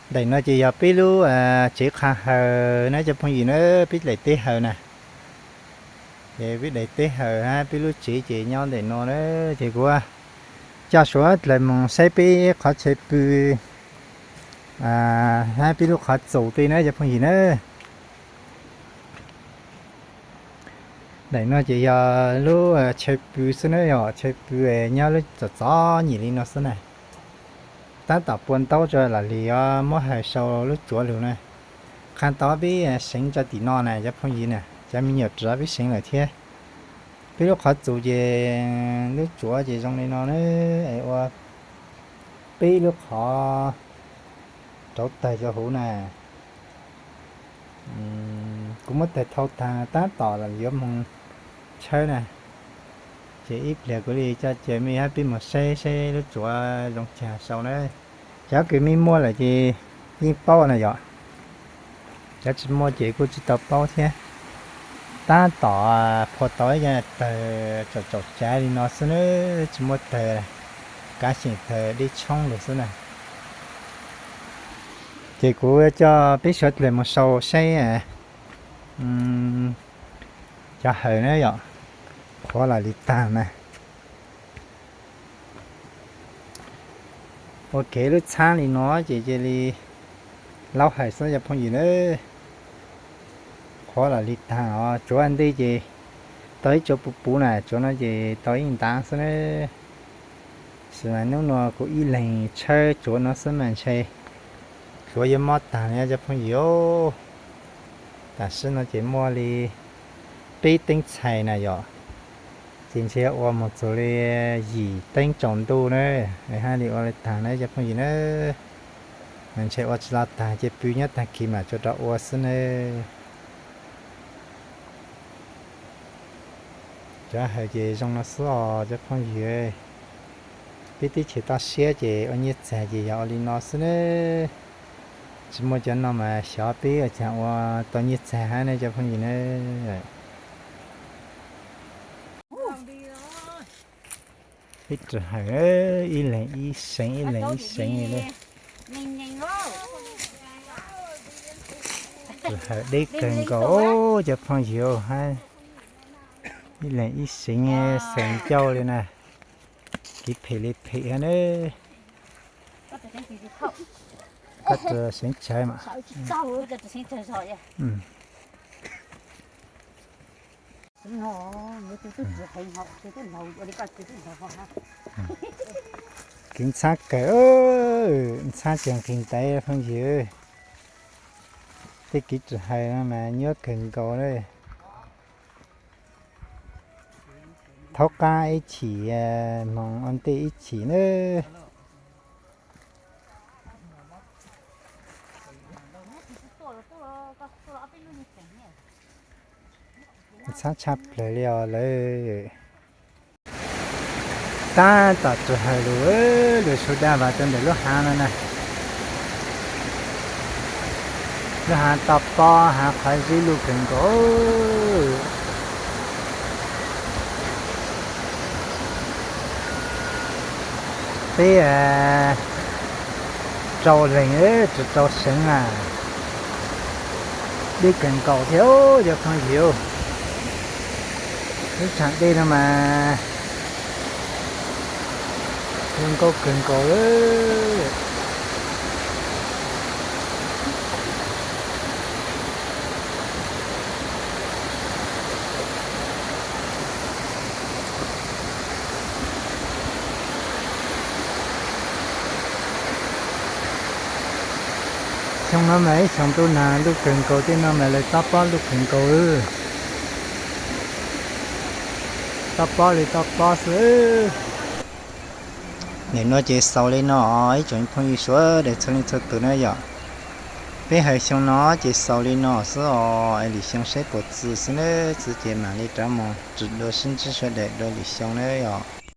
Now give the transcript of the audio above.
Ntawm no ces yog peb lub tsev qha hawm na cov phooj ywg na, peb daim teb hawm na. Ces peb daim teb hawm hab peb lub tsev ces nyob ntawm no na. Ces kuv coj suav dlawg moog saib peb qhov chaw pw hab peb lub qhov txus tej na cov phooj ywg na. Ntawm no ces yog lub chaw pw xwb na, yog chaw pw nyob lub txom txom nyem li no xwb na. Tab tom pua ntaub tso los li yuav muab hawm sau lub tsuav lug na. Qha tau peb seev tso tim no na cov phooj ywg na, cov me nyuam rov peb seev lawm thiab. Peb lub qhov txus ces lub tsuav ces zoo li no na, es ua peb lub qhov rauv tawg rau huv na. Kuv muab tawg thau taag tab tom yuav moog tshawb na. Ces ib pliag kuv li coj caw mej hab peb moog saib saib lub tsuav zoo caag sau na. Cov kws mej muaj lawm ces yeej paub na yom. Cov tsis muaj ces kuj tsis tau paub thiab. Tab tom phua tau ib co tawg tsaum tsaum tsav li no xwb na, tsis muaj tawg, kav xyeem tawg deb tshoob lug xwb na. Ces kuv coj peb suav dlawg moog sau saib cov hawm na yom, qhuav los li taag na. Ua kev lub txhaab li no ces cia li laub hawm xwb cov phooj ywg na. Qhuav los li taag os, tsuav ntej ces tau ib tsuav puv puv na, tsuav no ces tau ib ntaav xwb na. Tab sis mas hnub no kuv ib leeg tshawb tsuav no xwb mas ntshe tsuav yuav mob taag li cov phooj ywg. Tam sim no ces muaj li peb teev txhais na yom, ces ntshe ua moog txug li yim teev tsaus ntuj na, hab li ua li taag na cov phooj ywg na. Mas ntshe ua tsis los taag ces pw nyob taag kis mam tsuas rov ua xwb na. Cov hawm ces zoo no xwb os cov phooj ywg. Peb teb chaws toj siab ces ua nyiaj txag ces yog ua li no xwb na. Tsis muaj cov no mas xyov peb ua caag ua tau nyiaj txag hab ne cov phooj ywg na. Peb rwg hawm ib leeg ib seev ib leeg ib seev li. Rwg hawm deb kawg nkaus cov phooj ywg hab. Ib leeg ib seev xeem ncauj li na. Kev phem li phem hab ne. Koj rwg seev tsawv mas. Kev ntxhab kawg, ntxhab tseem nqis ntaiv phooj ywg. Tej kev rwg hawm no mas nyuaj kawg nkaus na. Thaub qaab ib chim moog ua ntej ib chim na. Ntxhab tshaj plawg li os lawm. Tab tom rwg hawm lug, lug su daj vas rau ntawm lub haav no na. Lub haav toj pob, haav qhov zeb luj kawg nkaus. Peb rau leeg, rau seev na. Deb kawg nkaus thiab cov phooj ywg. Lub tshav dej no mas zoo nkauj kawg nkaus. Xyoo no mas ib xyoo ntuj nag luj kawg nkaus, tej no mas lawv tob pob luj kawg nkaus. Tob pob li tob pob xwb. Nim no ces xaus li no, ib tsoom phooj ywg sawv daws txhua leej txhua tus na yom. Peb hawm xyoo no ces xaus li no xwb os, es lwm xyoo saib puas txwm xwb na, txwm ces mam li rov mus dua sib ntsib sawv daws dua lwm xyoo na yom.